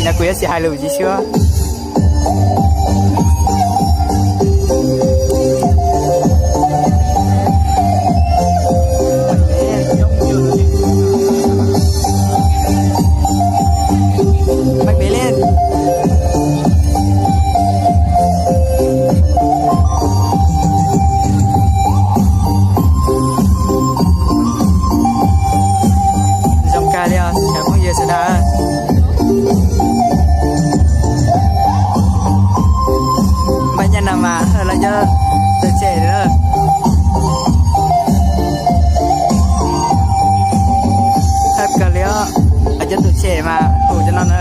Nyob kuv yuav tsis hais lus tsis suab. Zoo kawg li os cov phooj ywg sawv daws. Npaj nyob no mas lawv cov tuam tshem lawm. Thawj kawg li os, lawv cov tuam tshem mas hu cov no na.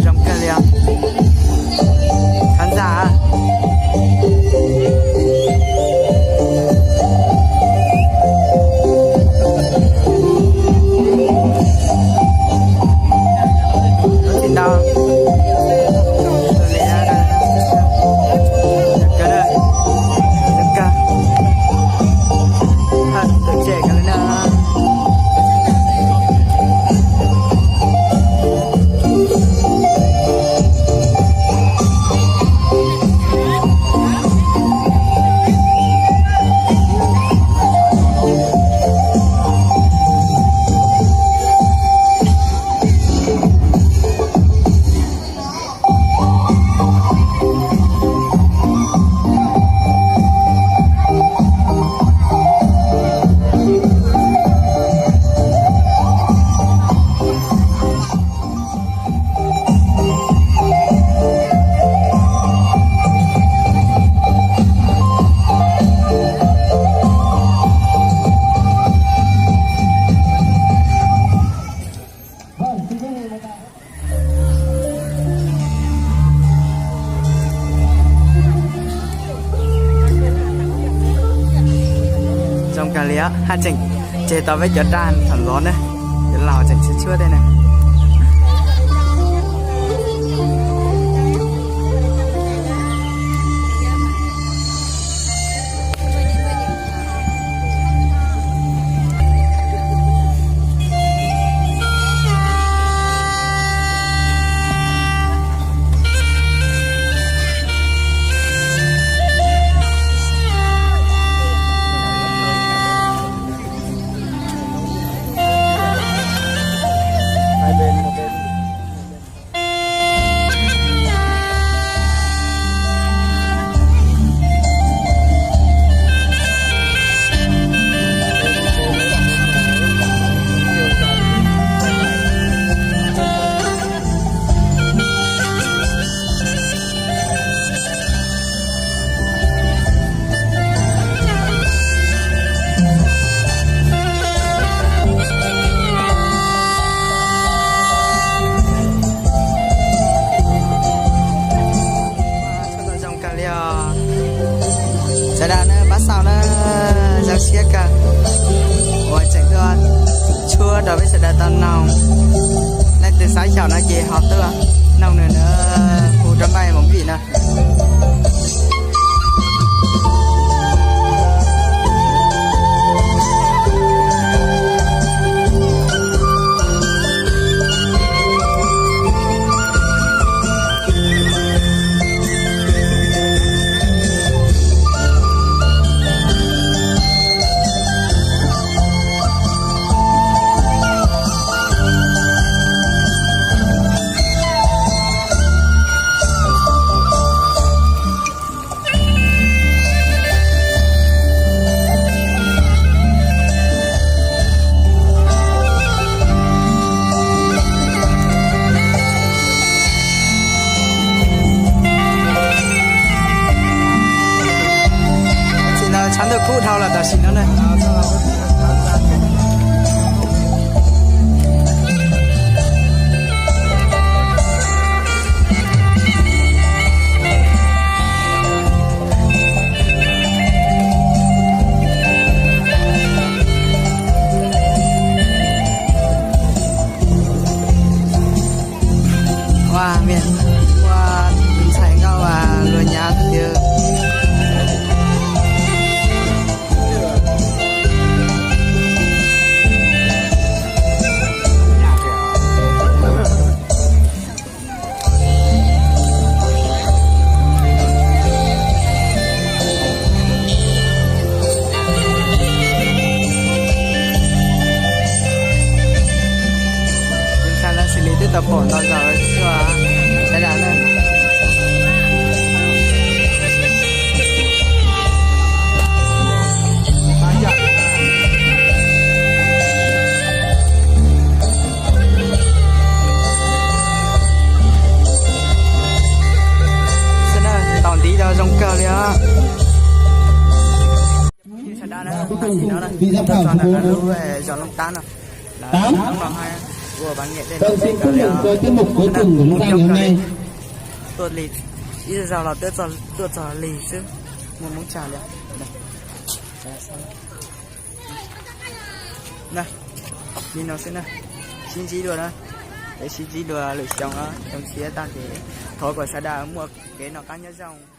Zoo kawg li os. Khán giả. Tsis tau. Tuam tshem kawg li na. Zoo kawg li haj tseem tseg tau peb cov daj thaum ntxov na, cov laus tseem tshuab tshuab tej na. Zoo kawg li os. Sawv daws na pab xaus na, zoo siab kawg uas tseem tuaj tshuab rau peb sawv daws tau noog. Leej twg xav xyaum no ces ho tuaj noog nws na, hu rau npaj movie na. Tsis tau tshav ntuj kub dhau los tam sim no na. Ua, ua ntxhais nkauj luag nyav tiag. Los tuaj sawv daws na. Xwb na, ntaus ntiv tau zoo kawg li os. Sawv daws na, tam sim no na, tuaj txog ntawm lub zos Looj Tab no, lawv hnub no ua pa nge dej los teb kawg li os. Mus coob kawg li, tuaj lig ib zaug los tuaj txog lig xwb, muaj Hmoob tsag li. Na, li no xwb na, sib ntsib dua na, peb sib ntsib dua lwm xyoo na, xyoo tshiab tag ces thov kom sawv daws muaj kev noj qab nyob zoo.